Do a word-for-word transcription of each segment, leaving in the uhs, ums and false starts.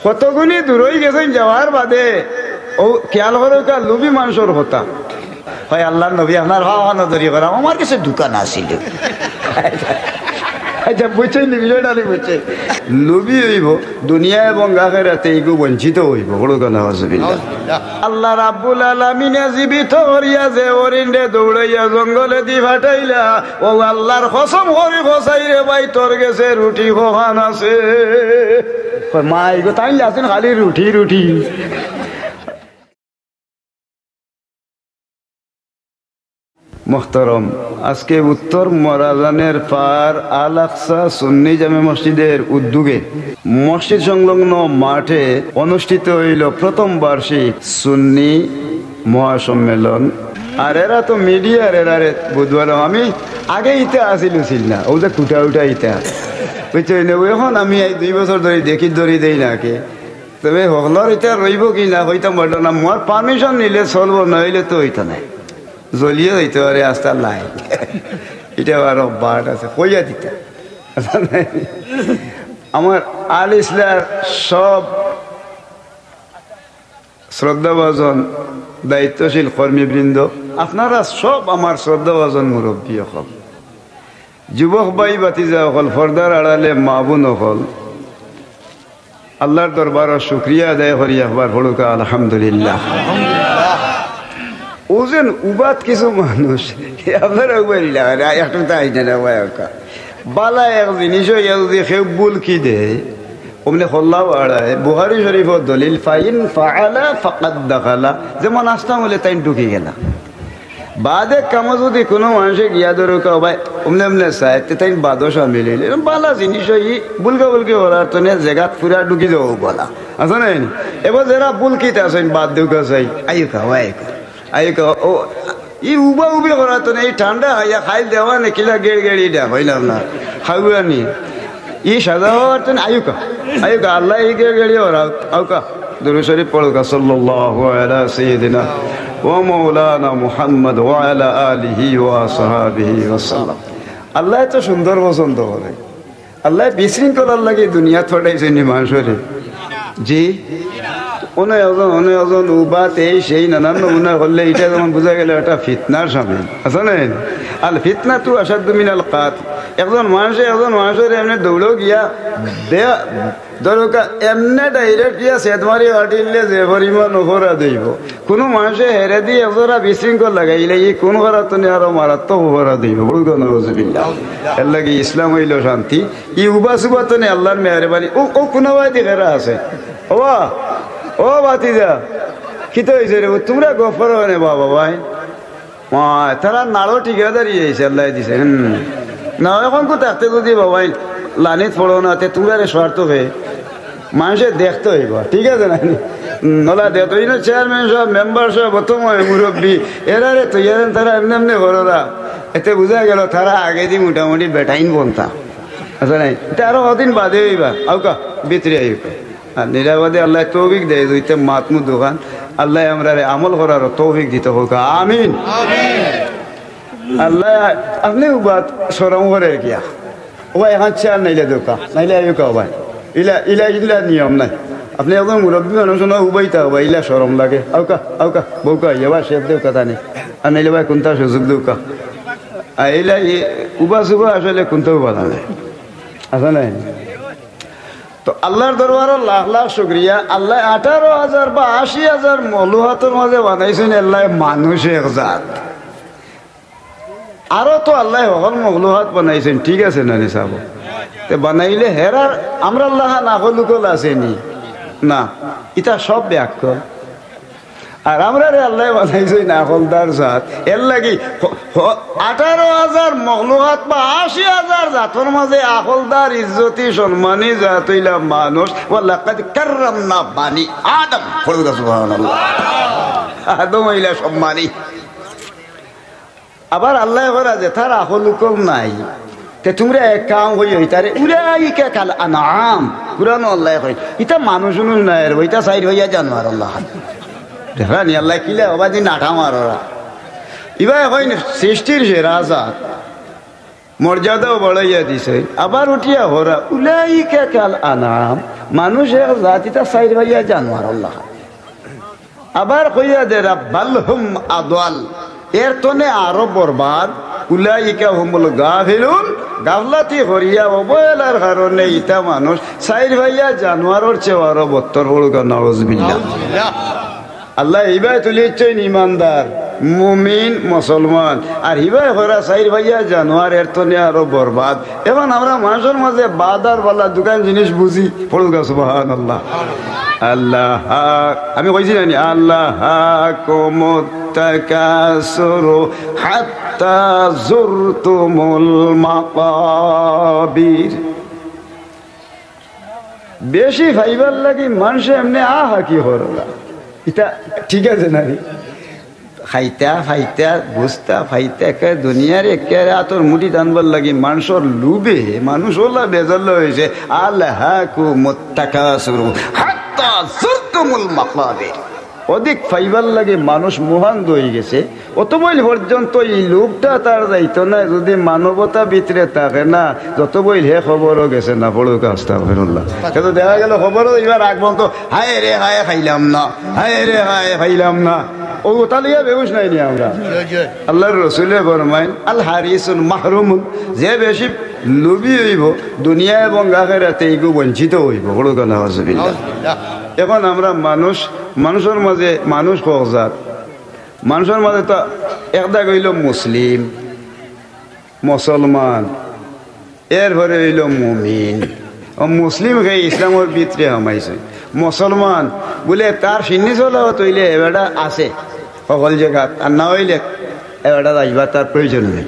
কতগুনি দূরই গেছইন, যাওয়ার বাদে অউ খেয়াল করউক্কা, লুবি মানষর কথা। কয়, "আল্লার নবী, আপনার পাও খানো ধরি করাম, আমার গেছে দোকান আছিল।" আচ্ছা, বুঝছইন নি, বিষয়টা নি বুঝছইন? লুবি অইবো, দুনিয়া এবং আখেরাতে ইগু বঞ্চিত অইবো। বড় কথা, নাউজুবিল্লাহ। আল্লাহ রাব্বুল আলামিনে জীবিত করিয়া যে হরিণরে দৌড়াইয়া জঙ্গলেদি ফাটাইলা, অউ আল্লার কসম করি কছাই রে ভাই, তোর গেছে রুটি কখান আছে? কয়, "মা, ইগু তাইন আছইন খালি রুটি, রুটি।" মোহতরম, আজকে উত্তর মরাজানের পার আল আকসা সুন্নি জামে মসজিদের উদ্যোগে মসজিদ সংলগ্ন মাঠে অনুষ্ঠিত অইলো প্রথম বার্ষিক সুন্নি মহাসম্মেলন। আর এরা তো মিডিয়ার, এরারে বুঝবালাম, আমি আগে ইতা আছিল, আছিল না, অউ যে কুটা উটা ইতা, বুঝছইন নি? অখন আমি এই দুই বছর ধরি দেখি, ধরি দেই না কে। তবে হকলর ইতা রইবো কি না, কইতাম পারলাম না। মুয়ার পারমিশন নিলে চলবো, নাইলে তো অইতো নায়। জ্বলিয়া যাইতে পারে আস্তা লাইট। ইটা আরো বাট আছে, কইয়া দিতা। আমার আল ইসলার সব শ্রদ্ধাভাজন দায়িত্বশীল কর্মীবৃন্দ, আপনারা সব আমার শ্রদ্ধাভাজন মুরব্বী অকল, যুবক ভাই ভাতিজা অকল, পর্দার আড়ালে মা বোন অকল, আল্লার দরবারো শুকরিয়া আদায় করি, একবার পড়উক্কা আলহামদুলিল্লাহ। অউ যেন উবাত কিছু মানুষ, আপনারা উবাইলা, একটু তাই না, বালা এক জিনিস অইয়া যদি কেউ ভুল কি দেয়, অমনে কল্লা বাড়ায়, বুখারী শরীফর দলিল, "ফাইন ফাআলা ফাকাদ দাখালা", যেমন আস্তা অইলে তাইন ঢুকি গেলা। বাদে কামো যদি কুনু মানষে গিয়া ধরউক্কা, "ও ভাই, অমনে অমনে চায়", তে তাইন বাদো শামিল অইলে। এরম বালা জিনিস অই, ভুলকা ভুলকি করার তনে জেগাত পুরা ঢুকি যাও বালা। আছে না নি? এবার যেরা ভুল কিতা আছইন, বাদ দেউক্কা চাই, আইউক্কা, ও আইউক্কা। আইউক্কা, ও, ই উবা উবি করার তনে, ই ঠান্ডা অইয়া খাইল দেওয়া নে কিলা গেড় গেড়ি ডাক, অইলাম না। খাওয়া নি। ই সাজা অওয়ার তনে আইউক্কা। আইউক্কা, আল্লায় ই গেড় গেড়ি ওরা, আউক্কা। দুরূদ শরীফ পড়উক্কা, সাল্লাল্লাহু আলা সাইয়্যিদিনা ওয়া মাওলানা মুহাম্মদ ওয়া আলা আলিহি ওয়া আসহাবিহি ওয়া সাল্লাম। আল্লায় তো সুন্দর পছন্দ করে। আল্লায় বিশৃঙ্খলার লাগি দুনিয়াত পাঠাইছইন নি মানষরে। জি? অনো একজন, অনো একজন, উবাত এই সেই নানান নমুনা করলে ইটা যেমন বুঝা গেল একটা ফিতনার সামিল। আছে না? আল ফিতনাতু আশাদ্দু মিনাল কাতল। একজন মানষে একজন মানষরে এমনে দৌড়ো গিয়া দে-, ধরউক্কা, এমনে direct গিয়া সেদ মারি ফাটিলে যে পরিমাণ অপরাধ অইবো, কুনু মানষে হেরেদি একজরা বিশৃঙ্খল লাগাইলে ই খুন করার তনে আরো মারাত্মক অপরাধ অইবো। বলুন, নাউজুবিল্লাহ। এরলাগি ইসলাম অইলো শান্তি। ই উবা সুবা তনে আল্লার মেহেরবানি। ও, ও কুনাবায়দি হেরা আছে। ও বা, ও ভাতিজা, কিতা অইছে রে? তুমরা গফ করো নে বাবা ভাই। অয়, তারা নাড়ো ঠিকাদারি অইছে, আল্লায় দিছে। হুম। না, অখন কো থাকতে যদি বাবা, লাইনত পড়ো না, তে তুমরারে স্বার্থ অয়। মানষে দেখতে অইবো, ঠিক আছে না? নলা দে তো, ইনো চেয়ারম্যান সাব, মেম্বার সাব, অত ময় মুরব্বি, এরারে তো, এরান তারা এমনে এমনে কররা। এতে বুঝা গেল, তারা আগেদি মোটামুটি বেটাইন বনতা। আছে নাই? তে আরো কদিন বাদে অইবা, আউক্কা, ভিতরে আউক্কা। আর নিরাপদে আল্লায় তৌফিক দেয়, দুইতে মাতমু দোকান। আল্লায় আমরারে আমল করার তৌফিক দিতা হউক্কা। আমিন। আল্লায়, আপনে উবাত শরম করে কিয়া? ও ভাই, অখন চেয়ার নাইলে দেউক্কা, নাইলে আউক্কা ও ভাই। ইলা, ইলা, ইলা নিয়ম নাই। আপনে একজন মুরব্বি মানুষ, না উবাইতা ও ভাই, ইলা শরম লাগে। আউক্কা, আউক্কা, বউক্কা, ইয়া ভাই, শেফ দেউক্কা তানে। আর নাইলে ভাই, কুনতা সুযোগ দেউক্কা। আর ইলা, ই উবা সুবা আসলে কুনতাউ বালা নাই। আছে নাই? তো আল্লার দরবারো লাখ লাখ শুকরিয়া, আল্লায় আঠারো হাজার বা আশি হাজার মখলুকাতর মাঝে বানাইছইন, আল্লায় মানুষ এক জাত। আরো তো আল্লায় হকল মখলুকাত বানাইছইন, ঠিক আছে না নি সাব? তে বানাইলে হেরার, আমরার লাখান আকল উকল আছে নি? না, ইতা সব বেআক্কল। আর আমরারে আল্লায় বানাইছইন আকলদার জাত। এরলাগি হ-, হ-, আঠারো হাজার মখলুকাত বা আশি হাজার জাতর মাঝে আকলদার, ইজ্জতি, সম্মানী জাত অইলা মানুষ। "ওয়ালাকাদ কাররামনা বানি আদম।" পড়ুক্কা সুবহানাল্লাহ। আদম অইলা সম্মানী। আবার আল্লায় কইরা যেতার আকল উকল নাই, তে তুমরা এক কাম করিও, ইতারে উলাইকা কাল আনআম। কুরআনো আল্লায় কইন, ইতা মানুষ উনুষ নায় রে, ইতা চাইর পাইয়া জানোয়ার আল্লাহ। দেখরা নি আল্লায় কিলা অবাদি নাটা মাররা। ইবায় কইন সৃষ্টির সেরা জাত। মর্যাদাও বাড়াইয়া দিছে। আবার উঠিয়া কইরা, "উলাইকা কাল আনআম", মানুষ এক জাত, ইতা চাইর পাইয়া জানোয়ারর লাখান। আবার কইয়া দেরা, "বাল হুম আদল", এর তনে আরো বরবাদ। "উলাইকা হুমুল গাফিলুন", গাফলাতি করিয়া অবহেলার কারণে ইতা মানুষ চাইর পাইয়া জানোয়ারর চেয়ে আরো বত্তর। পড়ুক্কা, নাউজুবিল্লাহ। আল্লায় হিবায় তুলিছইন ইমানদার, মুমিন, মুসলমান। আর হিবায় কইরা চাইর পাইয়া জানোয়ার, এর তনে আরো বরবাদ। এখন আমরা মানুষর মাঝে বাদ আর বালা দুখান জিনিস বুঝি। পড়ুক্কা সুবহানাল্লাহ। আল্লাহ, আমি কইছি না নি, "আলহাকুমুত তাকাসুরু হাত্তা যুরতুমুল মাকাবির।" বেশি পাইবার লাগি মানষে এমনে আহাকি কররা। ইতা ঠিক আছে না নি? খাইতা, পাইতা, বুঝতা, পাইতা, একেবারে দুনিয়ার একেবারে আতর মুঠিত আনবার লাগি মানষর লুভে মানুষ অলা বেজাল্লা অইছে। "আলহাকুমুত তাকাসুরু হাত্তা যুরতুমুল মাকাবির।" অধিক পাইবার লাগি মানুষ মুহান্দ অইগেছে। অতবইল পর্যন্ত ই লুভটা তার যাইতো নায়, যুদি মানবতা ভিতরে থাকে না, যতবইল হে কবরো গেছে না। পড়ুক্কা আস্তাগফিরুল্লাহ। কিন্তু দেখা গেল কবরো যাইবার আগ পর্যন্ত, "হায় রে হায়, খাইলাম না, হায় রে হায়, খাইলাম না।" অউ কথা লইয়া বেহুশ নায় নি আমরা? আল্লাহর রসুলে ফরমাইন, "আল হারিসুন মাহরুমুন", যে বেশি লুভি অইবো, দুনিয়া এবং আখেরাতে ইগু বঞ্চিত অইবো। পড়ুক্কা নাউজুবিল্লাহ। এখন আমরা মানুষ, মানুষর মাঝে মানুষ কয় জাত। মানষর মাঝে তো এক দাগ অইলো মুসলিম, মুসলমান, এরপরে অইলো মুমিন। অউ মুসলিম কে ইসলামর ভিতরে হামাইছে। মুসলমান বুলে তার সিন্নি চলাও তইলে এবাটা আছে হকল জাগাত, আর না অইলে এবাটা যাইবার তার প্রয়োজন নাই।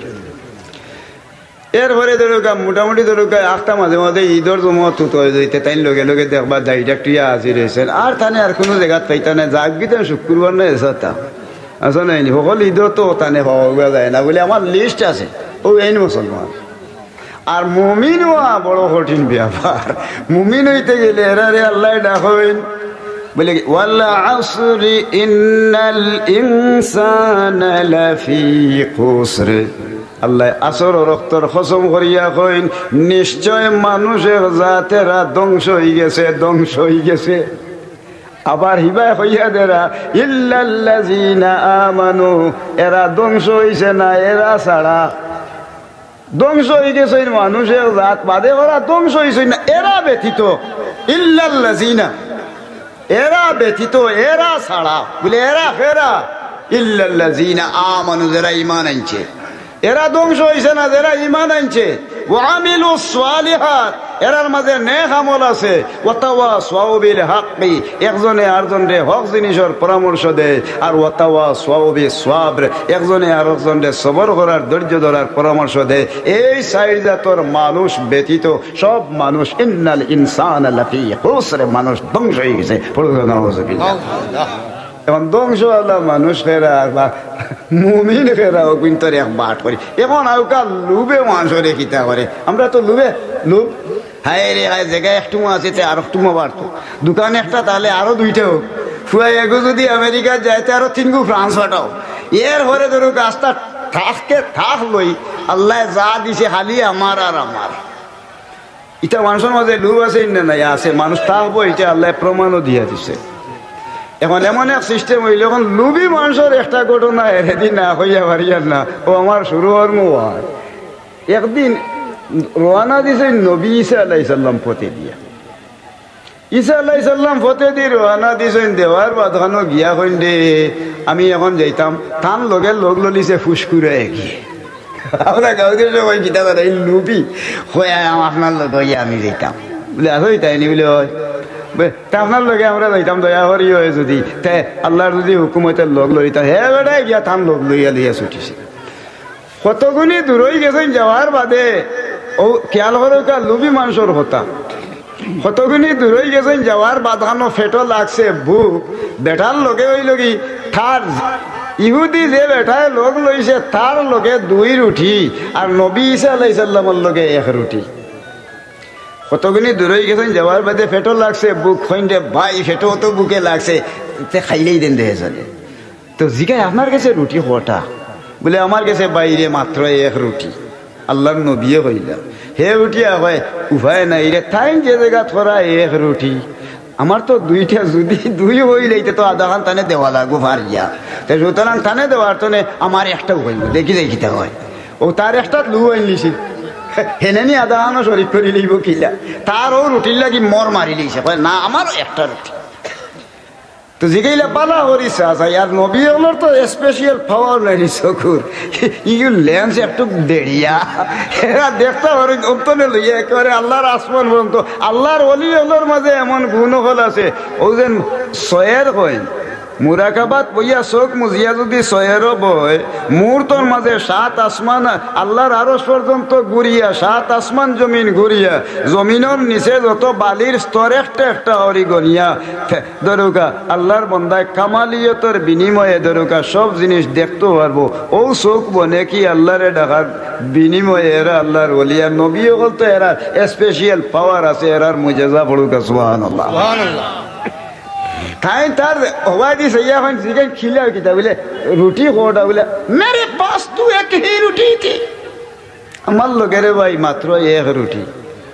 এরপরে ধরুক্কা, মোটামুটি ধরুক্কা, আখতা মাঝে মাঝে ইদর জমাত তো অই যাইতে, তাইন লগে লগে দেখবা direct ইয়া হাজির অইছইন। আর তানে আর কুনু জাগাত পাইতা নায়, যাউক গি তান শুক্রবার না এসাতা। আছে না নি? হকল ইদো তো তানে পাওয়া যায় না, বুলে আমার list আছে। অউ এইন মুসলমান। আর মুমিন অওয়া বড় কঠিন ব্যাপার। মুমিন অইতে গেলে এরারে আল্লায় ডাকইন, বুলে কি, "ওয়াল আসরি ইন্নাল ইনসানা লাফি খুসর।" আল্লায় আসর অক্তর কসম করিয়া কইন, "নিশ্চয় মানুষ এক জাত এরা ধ্বংস অইগেছে, ধ্বংস অইগেছে।" আবার হিবায় কইয়া দেরা, "ইল্লাল্লাযিনা আমানু", এরা ধ্বংস অইছে না, এরা ছাড়া। ধ্বংস অইগেছইন মানুষ এক জাত, বাদে ওরা ধ্বংস অইছইন না, এরা ব্যতীত। ইল্লাল্লাযিনা, এরা ব্যতীত, এরা ছাড়া। বুলে, এরা কেরা? ইল্লাল্লাযিনা আমানু, যেরা ইমান আনছে। এরা ধ্বংস অইছে না, যেরা ইমান আনছে। ওয়া আমিলুস সালিহাত, এরার মাঝে নেক আমল আছে। ওয়া তাওয়াসাউ বিল হাক্কি, একজনে আরজনরে হক জিনিসর পরামর্শ দেয়। আর ওয়া তাওয়াসাউ বিস সাবর, একজনে আরজনরে সবর করার, ধৈর্য ধরার পরামর্শ দেয়। এই চাইর জাতর মানুষ ব্যতীত সব মানুষ, ইন্নাল ইনসানা লাফি খুসর, মানুষ ধ্বংস অইগেছে। পড়ুক্কা নাউজুবিল্লাহ। এখন ধ্বংস অওলা মানুষ কেরা আর বা মুমিন কেরা, অগুইন্তর এক বাট করি। এখন আউক্কা লুভে মানষরে কিতা করে। আমরা তো লুভে, লুভ। হায় রে হায়, জাগা একটুমা আছে, তে আরো একটুমা বাড়তো। দোকান একটা তাইলে আরো দুইটা অউক। ফুয়া এগু যুদি আমেরিকা যায়, তে আরো তিনগু ফ্রান্স পাঠাও। এরপরে ধরুক্কা আস্তা থাককে থাক লই, আল্লায় যা দিছে খালি আমার আর আমার। ইতা মানষর মাঝে লুভ আছে না নাই? আছে। মানুষ থাকবো, ইটা আল্লায় প্রমাণও দিয়া দিছে। এখন এমন এক system অইলো, এখন লুভি মানষর একটা ঘটনা এরেদি না কইয়া পারিয়ার না, অউ আমার শুরু অর মুবারক। একদিন রওয়ানা দিছইন নবী ঈসা আলাইহিস সালাম পথেদি। ঈসা আলাইহিস সালাম পথেদি রওয়ানা দিছইন, দেওয়ার বাদখানো গিয়া কইন দে, "আমি এখন যাইতাম।" তান লগে লগ লইলিছে ফুসকুরায় গিয়া। আমরা গাউদির সবাই কিতা করে, এই লুভি, কয়, "আ-, আপনার লগে অইয়া আমি যাইতাম।" বুলে, "আছো ইতাইনি?" বুলে, "অয়।" বুলে, "তে আপনার লগে আমরা যাইতাম, দয়া করি অয় যুদি, তে আল্লার যুদি হুকুম অয়, তে লগ লইতাম।" হে বেটায় গিয়া তান লগ লইয়া লইয়া ছুটিছে। কতগুনি দূর অইগেছইন যাওয়ার বাদে, অউ খিয়াল করউক্কা লুভি মানষর কথা। কতগুনি দূর অইগেছইন যাওয়ার বাদখানো পেটো লাগছে ভুক, বেটার লগে অইলো কি, তার ইহুদি যে বেটায় লগ লইছে, তার লগে দুই রুটি, আর নবী ঈসা আলাইহিস সালামর লগে এক রুটি। কতগুনি দূর অইগেছইন যাওয়ার বাদে পেটো লাগছে ভুক, কইন দে, "ভাই, পেটো তো ভুকে লাগছে, তে খাইলেই দেন দেহে চলে।" তো জিগায়, "আপনার গেছে রুটি কয়টা?" বুলে, "আমার গেছে বাইরে মাত্র এক রুটি।" আল্লাহর নবীয়ে কইলা। হে উঠিয়া কয়, "উপায় নাই রে, তাইন যে জাগাত করা এক রুটি, আমার তো দুইটা, যুদি দুই অইলে ইতে তো আধাখান তানে দেওয়া লাগবো পারিয়া। তে সুতরাং তানে দেওয়ার তনে আমার একটাউ অইবো, দেখি যাই কিতা অয়।" অউ তার একটাত লু আইলিছে, হেনে নি আধাখানো শরিক করি লইবো কিলা? তার অউ রুটির লাগি মর মারি লইছে, কয়, "না, আমারও একটা রুটি।" তো জিগাইলা, "বালা করি চাচা, আর নবী অকলর তো special power নাই নি চকুর, ইগু lens একটু দেড়িয়া, এরা দেখতা পারইন অন্তনে লইয়া একেবারে আল্লাহর আসমান পর্যন্ত।" আল্লাহর ওলি অকলর মাঝে এমন গুণ অকল আছে, অউ যেন সয়ের কইন, মুরাকাবাত বইয়া চোখ মুজিয়া যুদি সয়েরও বয়, মুহূর্তর মাঝে সাত আসমান, আল্লাহর আরশ পর্যন্ত ঘুরিয়া, সাত আসমান জমিন ঘুরিয়া, জমিনর নিচে যত বালির স্তর একটা একটা করি গনিয়া, ধরুকা, আল্লাহর বন্দায় কামালিয়তর বিনিময়ে ধরুকা সব জিনিস দেখতো পারবো। অউ চোখ বনে কি আল্লাহরে ডাকার বিনিময়ে এরা আল্লাহর ওলি। আর নবী অকল তো এরার special power আছে, এরার মুজেজা। পড়ুকা সুবহানাল্লাহ। তাইন তার হবায়দি চাইয়া কইন, "জিগাইন কিলা কিতা?" বুলে, "রুটি কয়টা?" বুলে, "মেরে পাস তো এক হি রুটি থি।" আমার লগে রে ভাই মাত্র এক রুটি।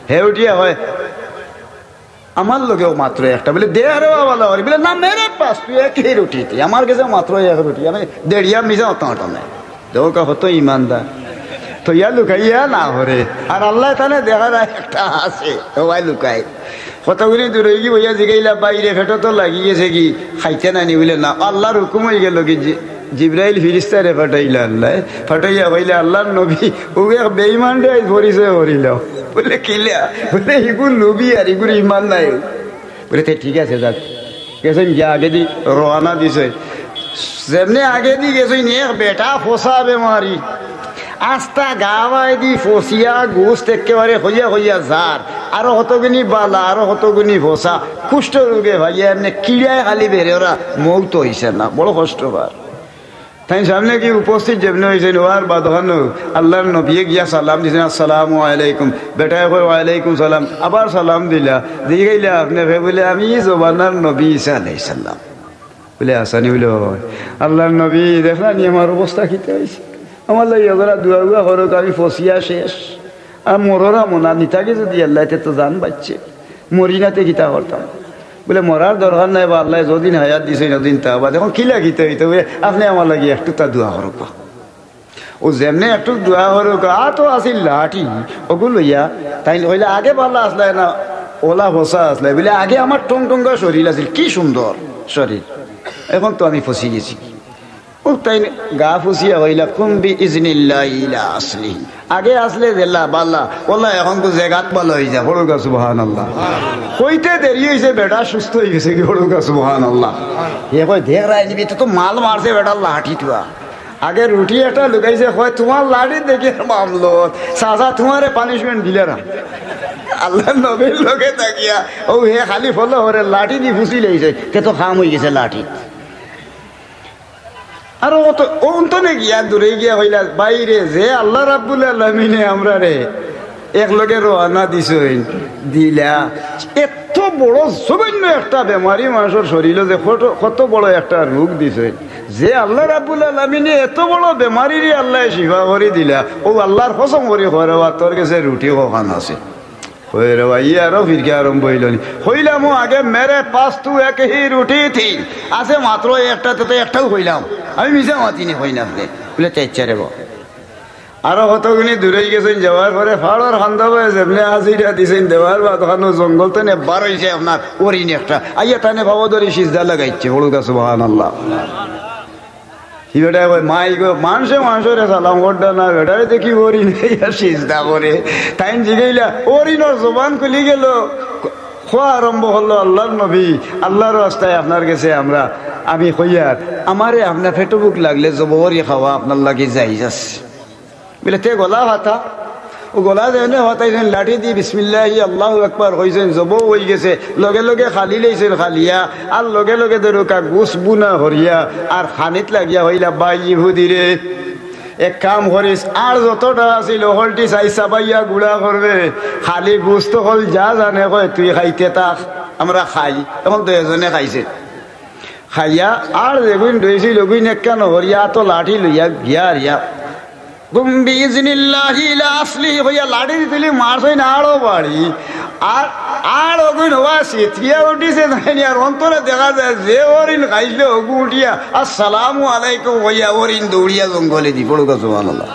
হে উঠিয়া কয়, "আমার লগেও মাত্র একটা।" বুলে, "দে আরে বাবা, লাওয়ারি।" বুলে, "না, মেরে পাস তো এক হি রুটি থি, আমার গেছে মাত্র এক রুটি, আমি দেড়িয়া মিছা মাততাম পারতাম নায়।" দেখো কা কত ইমানদার। তো ইয়া লুকাইয়া না হরে, আর আল্লায় তানে দেখার একটা আছে, ও ভাই লুকায়। কতগুলি দূর অইগি বইয়া জিগাইলা, "বাইরে পেটো তো লাগি গেছে কি, খাইতে নানি?" বুলে, "না, আল্লাহর হুকুম অইগেলো কি, জি-, জিব্রাইল ফিরিস্তারে পাঠাইলা আল্লায়, পাঠাইয়া কইলা, 'আল্লাহর নবী, অউ এক বেঈমানরে আইজ পরিচয় করিলাও।'" বুলে, "কিলা?" বুলে, "ইগু লুবি আর ইগুর ইমান নাই।" বুলে, "তে ঠিক আছে, যাক।" গেছইন গিয়া আগেদি রওয়ানা দিছে। যেমনে আগেদি গেছইন, এক বেটা ফসা বেমারি, আস্তা গা বায়দি ফসিয়া, গুস্ত একেবারে খইয়া খইয়া যার, আরো কতগুনি বালা, আরো কতগুনি ফসা, কুষ্ঠ রোগে ভাইয়া এমনে কিড়ায় খালি বেড়ে ওরা মৌত অইছে না, বড় কষ্ট পার। তাইন সামনে গিয়া উপস্থিত যেমনে অইছইন, ওয়ার বাদ অখানো আল্লাহর নবীয়ে গিয়া সালাম দিছইন, "আসসালামু আলাইকুম।" বেটায় কয়, "ওয়ালাইকুম সালাম।" আবার সালাম দিলা, জিগাইলা, "আপনে কে?" বুলে, "আমি ই জমানার নবী ঈসা আলাইহিস সালাম।" বুলে, "আছানি?" বুলে, "অয়।" "আল্লাহর নবী, দেখলা নি আমার অবস্থা কিতা অইছে? আমার লাগি এজরা দোয়া উয়া করউক, আমি ফসিয়া শেষ। আর মররাম না, নিতাগি যুদি আল্লায়, তে তো জান বাঁচছে, মরি না তে কিতা করতাম?" বুলে, "মরার দরকার নাই বা, আল্লায় যদিন হায়াত দিছইন, অদিন তা বাদ, এখন কিলা কিতা অইতো?" বুলে, "আপনে আমার লাগি একটু তা দোয়া করউক বা।" অউ যেমনে একটু দোয়া করউক, আতো আছিল লাঠি, অগু লইয়া, তাইন কইলা, "আগে বালা আছলায় না, অলা ফসা আছলায়?" বুলে, "আগে আমার টংটঙ্গা শরীর আছিল, কি সুন্দর শরীর, এখন তো আমি ফসি গেছি।" অউ তাইন গা ফসিয়া কইলা, "কুম বি ইজনিল্লাহি ইলা আসলি।" আগে আছলে যেলা বালা, অলা এখন তো জেগাত বালা অইযায়। পড়ুকা সুবহানাল্লাহ। কইতে দেরি অইছে, বেটা সুস্থ অইগেছে গি। পড়ুকা সুবহানাল্লাহ। হে কয়, "দেখরায় নি, ইতে তো মাল মারছে বেটা লাঠি তুয়া।" আগে রুটি একটা লুকাইছে, কয়, "তুমার লাঠি দেখি মামলত, চাচা তুমারে punishment দিলাম।" আল্লাহর নবীর লগে থাকিয়া, অউ হে খালি ফলো করে লাঠি দি ফুসি লাইছে, তে তো কাম অইগেছে লাঠি। আর অউ তো, অউ তো নে গিয়া, দূরে গিয়া কইলা, "বাইরে যে আল্লাহ রাব্বুল আলামিনে আমরারে একলগে রওয়ানা দিছইন, দিলা, এত বড় জঘন্য একটা বেমারি মানষর শরীলো যে কত, কত বড় একটা রোগ দিছইন, যে আল্লাহ রাব্বুল আলামিনে এত বড় বেমারিরে আল্লায় শিফা করি দিলা, অউ আল্লাহর কসম করি কয় রে বা, তোর গেছে রুটি কখান আছে?" কয় রে বা, ই আরো ফিরকা আরম্ভ অইলো নি। কইলাম, "ও আগে মেরে পাস তো এক হি রুটি থি, আছে মাত্র একটা, তে তো একটাউ কইলাম, আমি মিছা মাতি নি কই না আপনে।" বুলে, "তে ইচ্ছা রে বা।" আরো কতগুনি দূরে গেছইন, যাওয়ার পরে ফাড়র কান্দা বায় যেমনে আজিরা দিছইন, দেওয়ার বাদ অখানো জঙ্গল তনে বার অইছে আপনার হরিণ একটা। আইয়া তানে পাও ধরি সিজদা লাগাইছে, পড়ুকা সুবহানাল্লাহ। ই বেটায় কয়, "মাই গো, মানষে মানষরে সালাম করতা না, বেটারে দেখি হরিণ আইয়া সিজদা করে।" তাইন জিগাইলা, "হরিণর জবান খুলি গেলো, কওয়া আরম্ভ করলো, 'আল্লাহর নবী, আল্লাহর ওয়াস্তায় আপনার গেছে আমরা, আমি কইয়ার, আমারে আপনার পেটো ভুক লাগলে জবো করি খাওয়া আপনার লাগি জায়েজ আছে।'" বুলে, "তে গলা ফাতা।" অউ গলা যেমনে ফাতাইছইন, লাঠি দি বিসমিল্লাহি আল্লাহু আকবার কইছইন, জবো অইগেছে, লগে লগে খালি লইছইন খালিয়া, আর লগে লগে ধরুকা গুস বুনা করিয়া, আর খানিত লাগিয়া কইলা, "ভাই ইহুদি রে, এক কাম করিস, আর যতটা আছিল হকলটি চাইর চাবাইয়া গুড়া করবে, খালি গুস্ত অকল যা জানে কয় তুই খাইতে থাক, আমরা খাই।" এখন তো এজনে খাইছে, খাইয়া আর যেগুইন রইছিল অগুইন একখান করিয়া তো লাঠি লইয়া গিয়া আর ইয়া কুম বিইজনিল্লাহি ইলা আসলি কইয়া লাঠি দি তুলি মারছইন আড়ো বাড়ি। আর আড় অগুইন হওয়া সিথিয়া উঠিছে জানি, আর অন্তরে দেখা যায় যে হরিণ খাইছিল অগু উঠিয়া আসসালামু আলাইকুম কইয়া হরিণ দৌড়িয়া জঙ্গলে দি পড়ুকা। সুবহানাল্লাহ।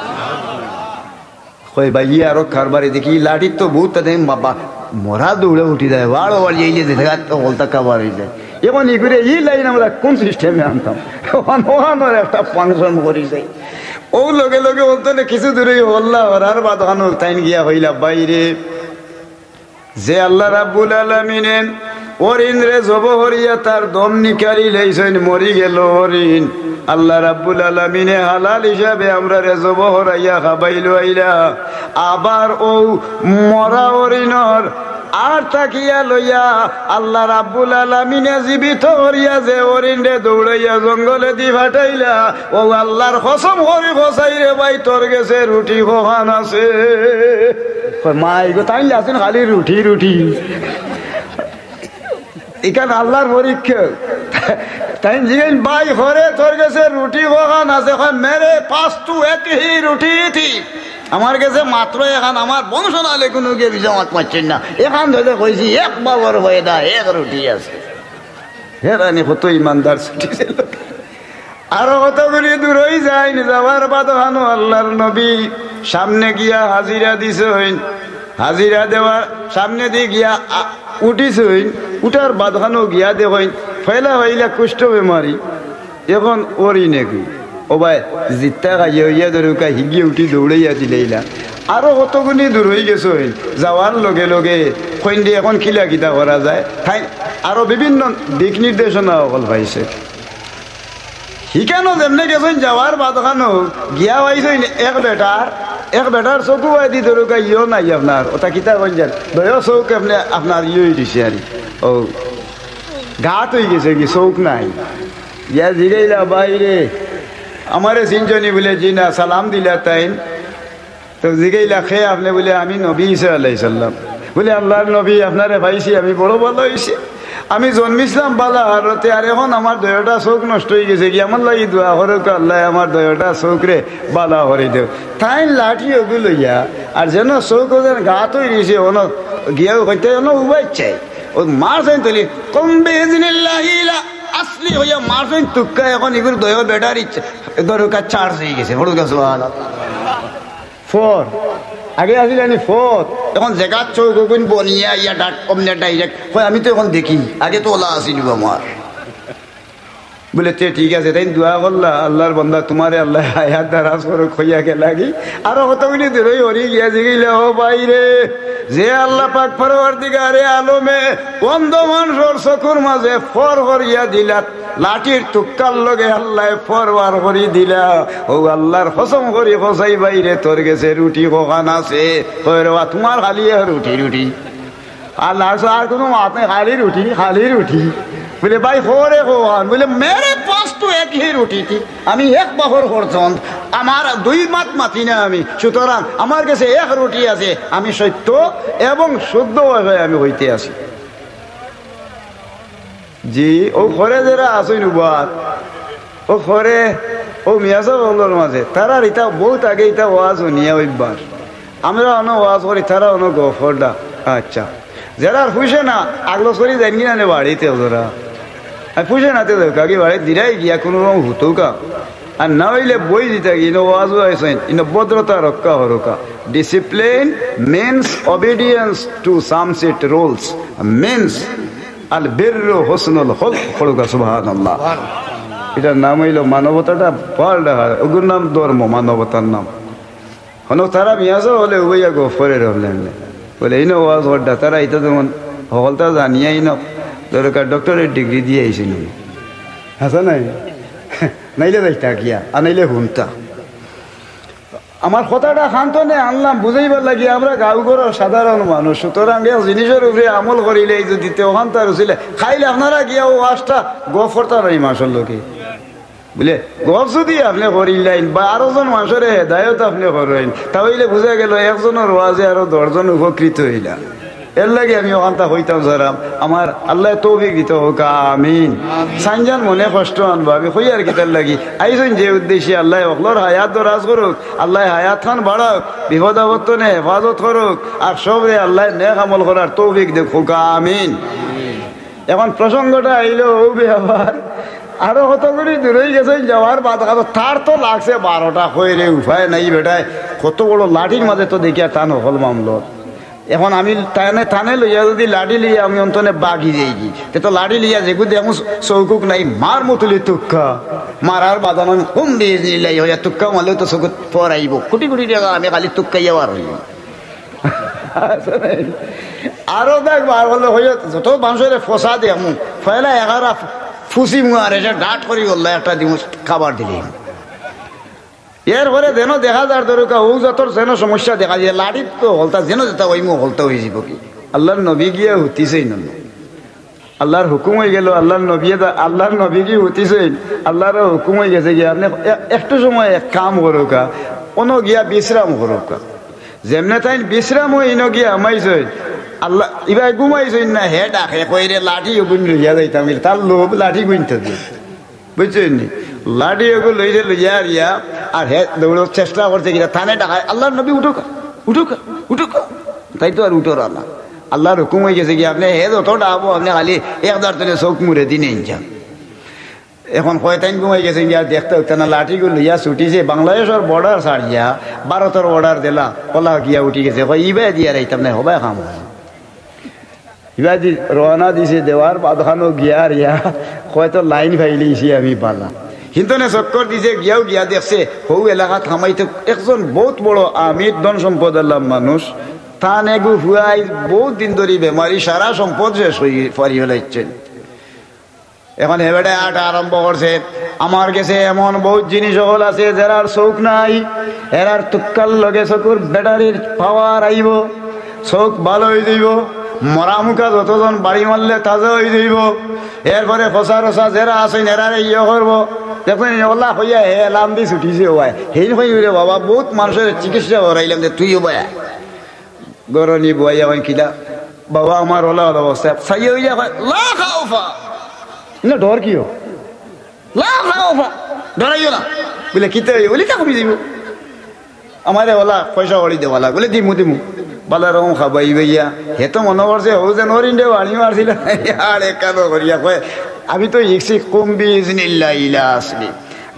কই ভাই, ই আরো কারবারি দেখি, লাঠিত তো বহুত তাতে বাবা মরা দৌড়ে উঠি যায়, বাড়ো বাড়ি এই যে দেখা তো বলতা কাবার হয়ে যায়। এখন ই করে ই লাইন আমরা কোন সিস্টেমে আনতাম? ওখান ওখানোর একটা ফাংশন করি যাই। ও লগে লগে বলতো না, কিছু দূরেই হল্লা হরার বাদ ওখানো তাইন গিয়া হইলা বাইরে। যে আল্লাহ রাব্বুল আলামিনে হরিণরে জব হরিয়া তার দম নিকালি লাইছইন, মরি গেল হরিণ। আল্লাহ রাব্বুল আলামিনে হালাল হিসাবে আমরারে জব হরাইয়া খাবাইল আইলা। আবার ও মরা হরিণর আর তাকিয়া লইয়া আল্লাহ রাব্বুল আলামিনে জীবিত করিয়া যে হরিণরে দৌড়াইয়া জঙ্গলে দি ফাটাইলা, ও আল্লাহর কসম করি কসাই রে ভাই, তোর গেছে রুটি কখান আছে? কয়, "মা, এগো তাইন লাসিন খালি রুটি, রুটি।" ইখান আল্লাহর পরীক্ষা। তাইন জিগাইন, "ভাই, হরে, তোর গেছে রুটি কখান আছে?" কয়, "মেরে পাস তু এক হি রুটি থি।" আমার গেছে মাত্র এখান, আমার বংশ নালে কোনো গিয়ে বিজা মাত মারছেন না। এখান ধরে কইছি, এক বাবার পয়দা, এক রুটি আছে। হেরানি কত ইমানদার ছুটি ছিল। আরো কতগুলি দূরই যাইন, যাওয়ার বাদ ওখানো আল্লাহর নবী সামনে গিয়া হাজিরা দিছইন। হাজিরা দেওয়ার সামনে দি গিয়া আ-, উঠিছইন। উঠার বাদ ওখানো গিয়া দেখইন, ফয়লা হইলা কুষ্ঠ বেমারি। এখন ওরই নাকি? ও ভাই, জিত্তা খাইয়া হইয়া ধরুকা হিগিয়ে উঠি দৌড়াইয়া দিলাইলা। আরো কতগুলি দূর হয়ে গেছে হইন, যাওয়ার লগে লগে কইন দে এখন কিলা কিতা করা যায়, তাই আরো বিভিন্ন দিক নির্দেশনা অকল পাইছে। হিকানো যেমনে গেছইন, যাওয়ার বাদ ওখানো গিয়া পাইছইন এক বেটার, এক বেটার চকু আদি ধরুকা ইয়ো নাই আপনার, ওটা কিতা কইন যান, দয় চোখ আপনি আপনার ইয়ে হয়ে দিছে আর ও গাত হয়ে গেছে কি চোখ নাই। ইয়া জিগাইলা, "বাইরে, আমারে চিনছনি?" বলে, "জি না।" সালাম দিলা তাইন। তো জিগাইলা, "খে আপনে?" বলে, "আমি নবী ঈসা আলাইহিস সালাম।" বলে, "আল্লাহর নবী, আপনারে পাইছি, আমি বড় ভালা হইছি। আমি জন্মিছিলাম ভালা হালতে, আর এখন আমার দয়টা চোখ নষ্ট হয়ে গেছে কি, আমার লাগি দোয়া করো তো, আল্লাহ আমার দয়টা চোখরে ভালা করে দেও।" তাইন লাঠি ওগু লইয়া, আর যেন চোখ যেন গাত হয়ে দিছে, ওন গিয়াও কইতে ওন উবাই চাই। ও মারছইন তুলি, "কুম বিইজনিল্লাহি ইলা আসলি" হইয়া মারছইন তুক্কা, এখন এগুলো দয় বেটার ইচ্ছা, দরকার চার্জ হয়ে গেছে, পড়ুকা সুবহানাল্লাহ। ফর, আগে আসিল আনি ফর, এখন জেগাত চোখ ওগুন বনিয়া ইয়া ডাক, অমনে ডাইরেক্ট, কয়, "আমি তো এখন দেখি, আগে তো ওলা আসিল আমার।" বলে, "তে ঠিক আছে, তাইন দোয়া করলা, আল্লাহর বান্দা, তোমারে আল্লাহ হায়াত দারাজ করুক" কইয়া গেলা কি। আরো কতগুলি দূরই হরি গিয়া জিগিলে, "ও বাইরে, যে আল্লাহ পাক পরওয়ারদিগারে আলমে অন্ধ মানুষর চকুর মাঝে ফর হরিয়া দিলা, লাঠির তুক্কার লগে আল্লাহ ফর বার করি দিলা, ও আল্লাহর কসম করি কসাই বাইরে, তোর গেছে রুটি কখান আছে?" কয়, "রে বা, তোমার খালি এক রুটি, রুটি।" আর লাস্ট আর কোনো মাত নাই, খালি রুটি, খালি রুটি। বলে, "ভাই, খরে খোয়ান।" বলে, "মেরে পাস তো এক হি রুটি থি, আমি এক বাফর খরচন, আমার দুই মাত মাতি না আমি, সুতরাং আমার গেছে এক রুটি আছে, আমি সত্য এবং শুদ্ধ ভাবে আমি কইতে আছি।" জি, ও খরে যেরা আছইন উবাত, ও খরে, ও মিয়াসাব অকলর মাঝে, তারার ইতা বহুত আগে ইতা ওয়াজ হুনিয়া অভ্যাস। আমরা অনো ওয়াজ করি, তারা অনো গফরডা। আচ্ছা, যেরার ফুষে না, আগলো করি যাইন কি না নে বাড়িত ওরা। আর ফুষে না তে যাউক্কা, আগে বাড়িত দিরাই গিয়া কোনো রকম হুতউক্কা। আর না অইলে বই দিতা কি, ইনো ওয়াজ আইছইন, ইনো ভদ্রতা রক্ষা করউক্কা। Discipline means obedience to some set rules, means আল বিররু হুসনুল খুলক, পড়ুক্কা সুবহানাল্লাহ। ইটার নাম অইলো মানবতাটা পাল্টা হয়, ওগুর নাম ধর্ম, মানবতার নাম। হনো তারা মিয়াসাব অকলে উবাইয়া গফরে রহলেন। বলে, "ইনো ওয়াজ করডা, তারা ইতা যেমন হকলতা জানিয়া ইনো দরকার ডক্টরেট ডিগ্রি দিয়া আইছইন।" হাছা নাই? নাইলে যাইতা কিয়া, আর নাইলে হুনতা। আমার কথাটা খান্তনে আনলাম বুঝাইবার লাগি, আমরা গাঁও ঘরর সাধারণ মানুষ, সুতরাং এক জিনিসর উপরে আমল করিলে এই যদি তে ওখান তার উচিলে খাইলে আপনারা গিয়া ও ওয়াজটা গফরতা নাই মাসর লোকে। বুলে, গফ যদি আপনে করিলাইন বা আরো জন মাসরে হেদায়ত আপনে করইন, তা অইলে বুঝা গেল একজনর ওয়াজে আরো দশ জন উপকৃত অইলা। এরলাগি আমি অখানতা কইতাম চাইরাম, আমার আল্লায় তৌফিক দিতা হউক, আমিন। সাইনজান মনে কষ্ট আনবা, আমি কইয়ার কিতার লাগি? আইছইন যে উদ্দেশ্যে, আল্লায় হকলর হায়াত দরাজ করউক, আল্লায় হায়াত খান বাড়াউক, বিপদ আপদ তনে হেফাজত করউক, আর সবরে আল্লায় নেক আমল করার তৌফিক দেউক, কউক্কা আমিন। এখন প্রসঙ্গটা আইলো অউ বেয়াপার, আরো কত করি দূরই গেছইন যাওয়ার বাদ, তার তো লাগছে বারোটা, কইরে উপায় নাই বেটায়, কত বড় লাঠির মাঝে তো দেখিয়ার তান হকল মামলা। এখন আমি তানে, তানে লইয়া যুদি লাঠি লইয়া আমি অন্তনে বাগি যাইগি, তে তো লাঠি লইয়া যেগু দেখমু চউখুক নাই, মারমু তুলি তুক্কা, মারার বাদান আমি হুম বিইজনিল্লাহি অইয়া তুক্কা মারলে তো চউখুত পড়াইবো, কুটি কুটি টেকা আমি খালি তুক্কাইয়া বার অইমু। আরো দেখ বার করলে হইয়া যত মানষরে ফসা দেখমু, পয়লা এগারা ফুসিমু আর এসে ডাট করি গল্লা একটা দিমু, খাবার দিলিমু। এরপরে যেন দেখা যার দরকার, অউ যতর যেন সমস্যা দেখা যায়, লাঠিত তো হকলতা যেন যেতা অইমু হকলতা অইযিবো কি। আল্লার নবী গিয়া হুতিছইন নু। আল্লার হুকুম অইগেলো, আল্লার নবী দা-, আল্লার নবী গি হুতিছইন, আল্লার হুকুম অইগেছে গিয়া, আপনে এ-, একটু সময় এক কাম করউক্কা, অনো গিয়া বিশ্রাম করউক্কা। যেমনে তাইন বিশ্রাম অই ইনো গিয়া হামাইছইন, আল্লা, ইবায় ঘুমাইছইন না, হে ডাকে কইরে লাঠি অগুইন লইয়া যাইতাম, তার লোভ লাঠি গুনতে দিয়ে। বুঝছইন নি? লাঠি অগু লইছে, লইয়া আরিয়া, আর হে দৌড়র চেষ্টা করছে কিতা, তানে ডাকায়, "আল্লার নবী উঠউক্কা, উঠউক্কা, উঠউক্কা।" তাইন তো আর উঠরা না। আল্লার হুকুম অইগেছে কি, আপনে হে যত ডাকবো, আপনে খালি একদার তলে চউখ মুড়ে দি নেইন যান। এখন কয় তাইন ঘুমাই গেছইন গিয়া, দেখতে অইতা না, লাঠিগু লইয়া ছুটিছে, বাংলাদেশর border ছাড়িয়া, ভারতর border দিলা, অলা গিয়া উঠি গেছে, কয়, "ইবায় দিয়া রাইতাম না, হবায় কাম অয়।" ইবায় দি-, রওয়ানা দিছে, দেওয়ার বাদখানো গিয়া আর ইয়া, কয় তো লাইন পাইলিছি আমি বালা। কিন্তু নে চক্কর দিছে, গিয়াও গিয়া দেখছে, হউ এলাকাত হামাইতে একজন বউত বড় আমির, ধন সম্পদ আলা মানুষ, তান এগু ফুয়ায় বউত দিন ধরি বেমারি, সারা সম্পদ শেষ অই ফারি ফালাইছইন। এখন হে বেটায় আটা আরম্ভ করছে, "আমার গেছে এমন বউত জিনিস অকল আছে, যেরার চউখ নাই, এরার তুক্কার লগে চকুর battery-র power আইবো, চউখ ভালা অইযিবো, মরা মুখা যতজন বাড়ি মারলে তাজা অইযিবো, এরপরে ফসা রসা যেরা আছইন এরারে ইয়ে করবো।" দেখইন, অলা কইয়া হে এলাম দি ছুটিছে অবায়। হেইন কই, "রে বাবা, বউত মানষর চিকিৎসা করাইলাম যে তুইও বায়।" গরনি বইয়া অইন কিলা, "বাবা, আমার অলা অলা অবস্থা।" চাইয়া অইয়া কয়, "লা খাওফা।" না, ডর কিও? "লা খাওফা।" ডরাইও না। বুলে, "কিতা অইবো?" বুলে, "তা কমি যাইবো। আমারে অলা পয়সা করি দেওয়া লাগ।" বুলে, "দিমু, দিমু।" বালা রকম খাবাই বইয়া। হে তো মনো করছে, হউ যেন ওর ইন্ডে বাড়ি মারছিল। আর একখানো করিয়া কয়, "আমি তো ইকছি কুম বিইজনিল্লাহি ইলা আসলি।"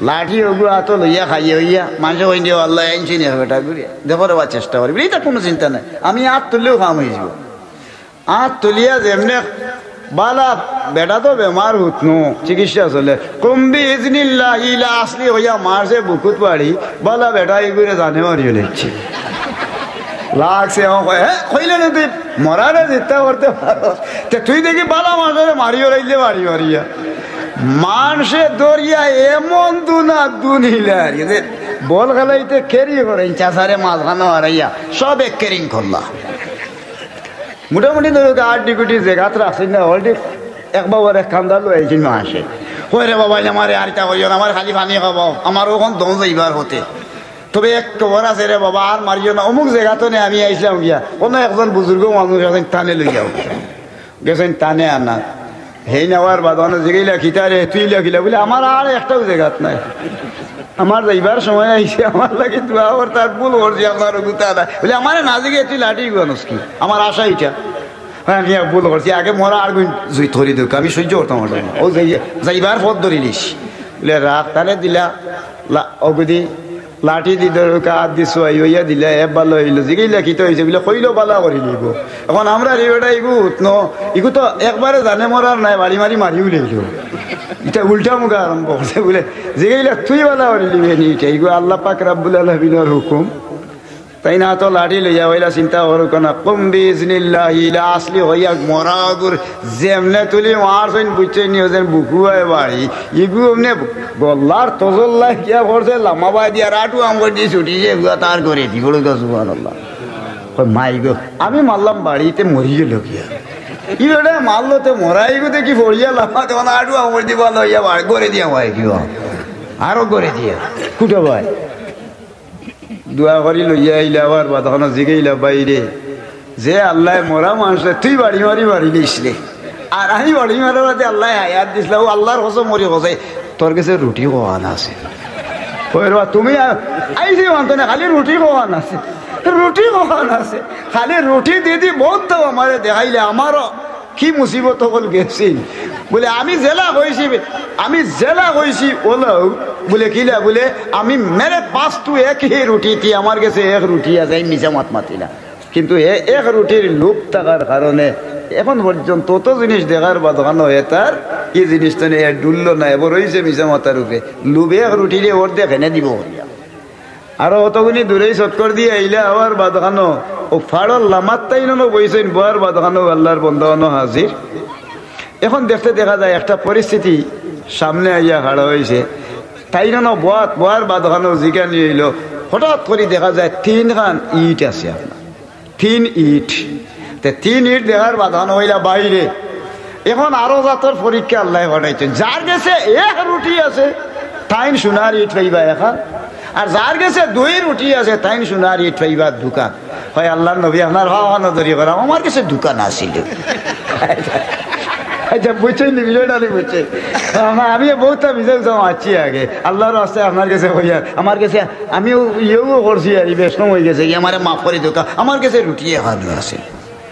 লাঠি অগু আতো লইয়া খাইয়া অইয়া, মানষে কইন যে, "আল্লায় আনছইন নে বেটা ঘুরিয়া। দেখো রে বা, চেষ্টা করি।" বুলে, "ইতা কুনু চিন্তা নাই, আমি আত তুললেও কাম অইযিবো।" আত তুলিয়া যেমনে বালা বেটা তো বেমার হুতনু, চিকিৎসা চলে। কুম বিইজনিল্লাহি ইলা আসলি অইয়া মারছে বুকুত বাড়ি, বালা বেটা ইগুরে জানে মারিয়া লাইছে। লাগছে, ও কয়, "হে, কইলে না তুই মরারে জিন্দা করতে পারস। তে তুই দেখি বালা মানষরে মারিয়া লাইলে বাড়ি মারিয়া।" মানষে ধরিয়া এমন দুনা দুনিলা আর কি, যে বল খেলাইতে কেরি করে, চাচারে মাঝখানো হারাইয়া সব এক কেরিং করলা। মোটামুটি ধরো আট ডিগুটি জেগাত রাখছি না, already এক বাবার এক কান্দা লই আইছি মাসে। কয়, "রে বাবা, আমারে আর ইতা করিও না, আমারে খালি পানি খাবাও, আমার অখন দম যাইবার হতে। তবে এক খবর আছে রে বাবা, আর মারিও না, অমুক জেগাত নে আমি আইছিলাম গিয়া, কোনো একজন বুজুর্গ মানুষ আছইন, তানে লই যাও।" গেছইন তানে আনা। হেই নেওয়ার বাদ অনো জিগাইলা, "কিতা রে, তুই লাগিলা?" বুলে, "আমার আর একটাও জেগাত নাই। আমার যাইবার সময় আইছে, আমার লাগি দোয়া করতা, ভুল করছি, আপনার গুতা না।" বুলে, "আমারে না জিগাই তুই লাঠি গুয়ানোস কি? আমার আশা ইটা।" কয়, "আমি এক ভুল করছি, আগে মরা আর গুইন জুইত করি দেউক, আমি সহ্য করতাম পারলাম না। ও যাই-, যাইবার পথ ধরিলিস।" বুলে, "রাখ।" তানে দিলা, লা-, অগুদি লাঠি দি ধরুকা, আত দি সুয়াই অইয়া দিলা, এ বালা অইলো। জিগাইলা, "কিতা অইছে?" বুলে, "কইলো বালা করি নিবো।" এখন আমরার ই বেটা ইগু হুতনু, ইগু তো একবারে জানে মরার নায়, বাড়ি মারি মারিও লইলো। ইটা উল্টা মুখা আরম্ভ করছে বুলে, জিগাইলা, "তুই বালা করি নিবে নি ইটা?" ইগু আল্লাহ পাক রাব্বুল আলামিনর হুকুম। তাইন আতো লাঠি লইয়া অইলা চিন্তা করুকা না, "কুম বিইজনিল্লাহি ইলা আসলি" অইয়া মরা অগুর যেমনে তুলি মারছইন, বুঝছইন নি, অউ যেন বুকুয়ায় বাড়ি। ইগু অমনে গল্লার তজল্লায় গিয়া পড়ছে, লাম্বা বায় দিয়া আর আটু আম করি দি ছুটিছে, এগুয়া তার ঘরে দি পড়ুকা, সুবহানাল্লাহ। কয়, "মাই গো, আমি মারলাম বাড়িতে, মরি গেল গিয়া।" ই বেটা মারলো তে মরা, ইগু দেখি পড়িয়া লাম্বা, তখন আটু আম করি দি বালা অইয়া বাড়ি, ঘরে দিয়া ভাই গিয়া। আরো ঘরে দিয়া। কুটা ভাই? দোয়া করি লইয়া আইলা আবার, বাদ অনো জিগাইলা, "বাইরে, যে আল্লায় মরা মানষরে তুই বাড়ি মারি মারিলিছলে, আর আমি বাড়ি মারার বাদে আল্লায় হায়াত দিছলা, অউ আল্লার কসম করি কইছে, তোর গেছে রুটি কওয়ান আছে? কইর বা, তুমি আ-, আইছি মানতো না, খালি রুটি কওয়ান আছে, রুটি কওয়ান আছে, খালি রুটি দি দি বউত তো আমারে দেখাইলে, আমারও কি মুসিবত অকল গেছিল। বুলে, আমি যেলা কইছি, আমি যেলা কইছি, অলাউ, বুলে, কিলা? বুলে, আমি, মেরে পাস তো এক হি রুটি থি, আমার গেছে এক রুটি আছে, আমি মিছা মাত মাতি না। কিন্তু হে এক রুটির লোভ থাকার কারণে এখন পর্যন্ত অত জিনিস দেখার বাদখানো হে তার ই জিনিস তো নেই, হে ডুললো না, এবার অইছে মিছা মাতার উপরে। লোভে এক রুটিরে অর্ধেক এনে দিব করিয়া। আরো অতগুনি দূরেই চক্কর দিয়া আইলা, আবার বাদখানো অউ ফাড়র লামাত তাইন অনো বইছইন, বওয়ার বাদখানো আল্লার বন্দা অনো হাজির। এখন দেখতে দেখা যায় একটা পরিস্থিতি সামনে আইয়া খাড়া অইছে। তাইন অনো বওয়াত, বওয়ার বাদখানো জিকানি অইলো, হঠাৎ করি দেখা যায় তিনখান ইট আছে আপনার, তিন ইট। তে তিন ইট দেখার বাদখানো অইলা বাইরে। এখন আরো জাতর পরীক্ষা আল্লায় পাঠাইছইন, যার গেছে এক রুটি আছে, তাইন সোনার ইট পাইবা একখান, আর যার গেছে দুই রুটি আছে, তাইন সোনার ইট পাইবা দুখান। কয়, আল্লার নবী, আপনার পাও খানো ধরি কইরাম, আমার গেছে দুখান আছিল। আচ্ছা, বুঝছইন নি বিষয়টা? নি বুঝছইন? আমা-, আমি বউততা মিছা মিছা মাতছি আগে। আল্লার রাস্তায় আপনার গেছে কইয়ার, আমার গেছে, আমিও ইয়েও করছি আর, বেশ কম অই গেছে, ই আমারে মাফ করি দেউক্কা, আমার গেছে রুটি একখান আছে,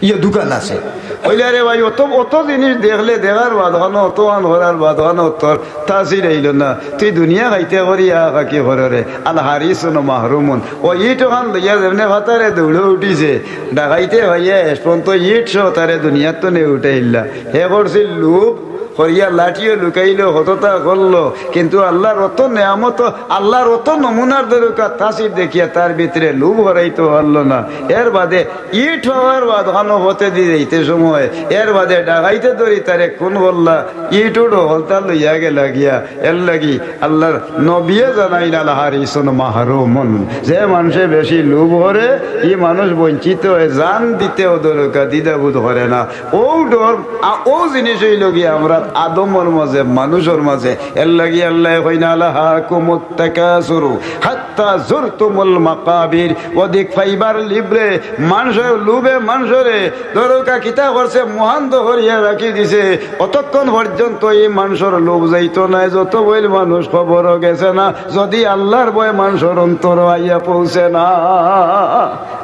ইয়ে দুখান আছে। কইলা, রে ভাই, অত, অত জিনিস দেখলে, দেখার বাদখানো, অত আন করার বাদখানো তোর তাসির আইলো না। তুই দুনিয়া খাইতে করি আ খাকি কররে। আল হারিসুন মাহরুমুন। অউ ইট অখান লইয়া যেমনে ফাতারে দৌড়ে উঠিছে, ডাকাইতে পাইয়া শেষ পর্যন্ত ইট সহ তারে দুনিয়ার তনে উঠাইলা। হে করছিল লোভ, করিয়া লাঠিও লুকাইলো, হততা করলো, কিন্তু আল্লার অত নেয়ামত, আল্লার অত নমুনার দরকার তাসির দেখিয়া তার ভিতরে লোভ হরাইতে পারলো না। এর বাদে ইট হওয়ার বাদখানো পথেদি যাইতে সময়, এর বাদে ডাকাইতে ধরি তারে খুন করলা, ইট উট হকলতা লইয়া গেলা গিয়া। এর লাগি আল্লার নবিয়ে জানাইন, আল হারিসুন মাহরুমুন, যে মানষে বেশি লোভ করে, ই মানুষ বঞ্চিত অয়, জান দিতেও দরকার দ্বিধাবোধ করে না। অউ ডর, আ, অউ জিনিস অইলো গিয়া আমরার আদমর মাঝে, মানুষর মাঝে। এর লাগি আল্লায় কইন, আলহাকুমুত তাকাসুরু হাত্তা জুরতুমুল মাকাবির। অধিক পাইবার লোভে মানষর, লোভে মানষরে দরকা কিতা করছে, মহান দহরিয়া রাখি দিছে। অতক্ষণ পর্যন্ত ই মানষর লোভ যাইতো নায়, যত বইল মানুষ কবরো গেছে না, যদি আল্লার ভয় মানষর অন্তরো আইয়া পৌঁছে না।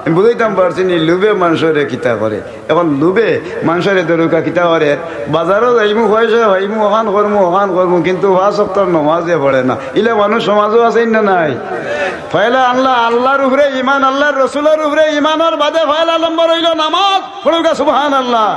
আমি বুঝাইতাম পারছি নি, লোভে মানষরে কিতা করে। এখন লোভে মানষরে দরকা কিতা করে, বাজারো যাইমু, পয়সা পাইমু, অখান করমু, অখান করমু, কিন্তু পাঁচ ওয়াক্তর নমাজে পড়ে না। ইলা মানুষ সমাজো আছে না নাই? পয়লা আল্লা, আল্লার উপরে ইমান, আল্লার রসুলর উপরে ইমানর বাদে পয়লা নম্বর অইলো নমাজ। পড়ুক্কা সুবহানাল্লাহ।